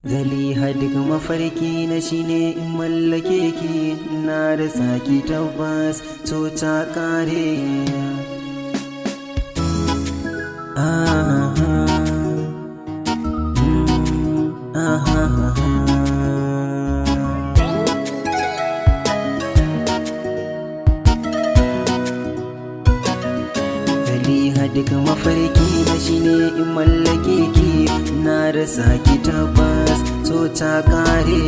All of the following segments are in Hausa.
Zaliha, duk mafarki na shine in mallake ki. Na rasa ki, tabbas to ta kare. Ah, ah, ah, ah. Zaliha, duk mafarki na shine in mallake ki. Na rasa ki, tabbas so ta kare.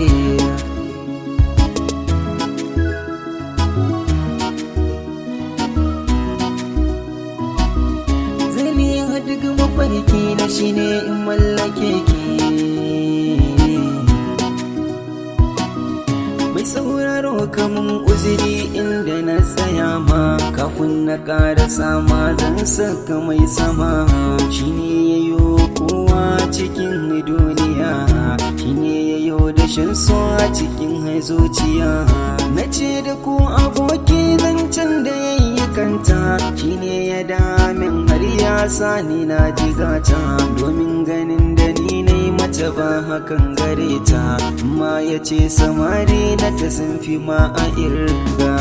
Zaliha, duk mafarki na shine in mallake ki. Mai sauraro, kamun uzuri inda na tsaya ma. Kafin na ƙara sama, zan saka mai sama. Shine yayo kowa cikin duniya, shine yayo dashin so a cikin zuciya. Na ce da ku aboki, zancen da yayi kanta shine ya damin har ya sani na jigata, domin ganin da ni na yi mata ba hakan gare ta. Amma ya ce samari na ta sun fi ma a irga.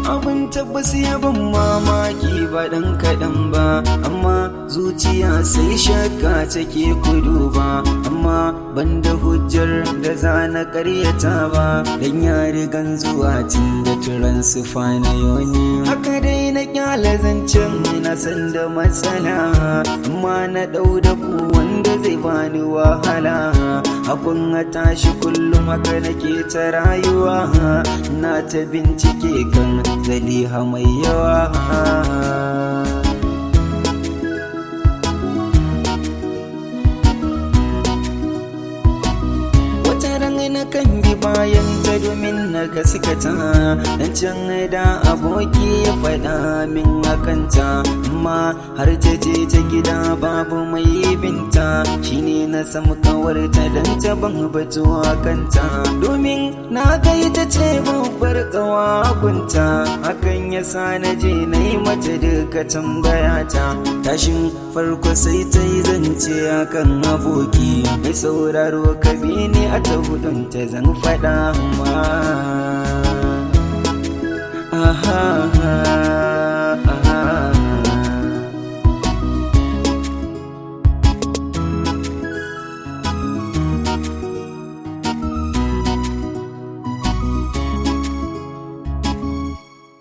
Abin tabbas ya ban mamaki ba ɗan kaɗan ba, amma zuciya sai shakka take kudu ba, amma banda hujjar da za na karyata ba, dan ya rigan zuwa tun da turan sufa na yoni. Haka dai na kyala zancen, na san da matsala, amma na ɗau da ku wanda zai bani wahala. Hakun a tashi, kullum haka nake ta rayuwa, na ta bincike kan Zaliha mai yawa. Wata ran na kan bi bayan ta domin na gaskata dan can da aboki ya faɗa min akanta, amma har ta je ta gida babu mai binta. Shine na samu kawarta dan ta ban batu kanta, domin na ga ita ce babbar kawa gunta. Hakan ya sa na je na yi mata duka tambayata. Tashin farko sai ta yi zance akan aboki. Mai sauraro, ka bi ni a ta hudun ta zan faɗa ma. Aha.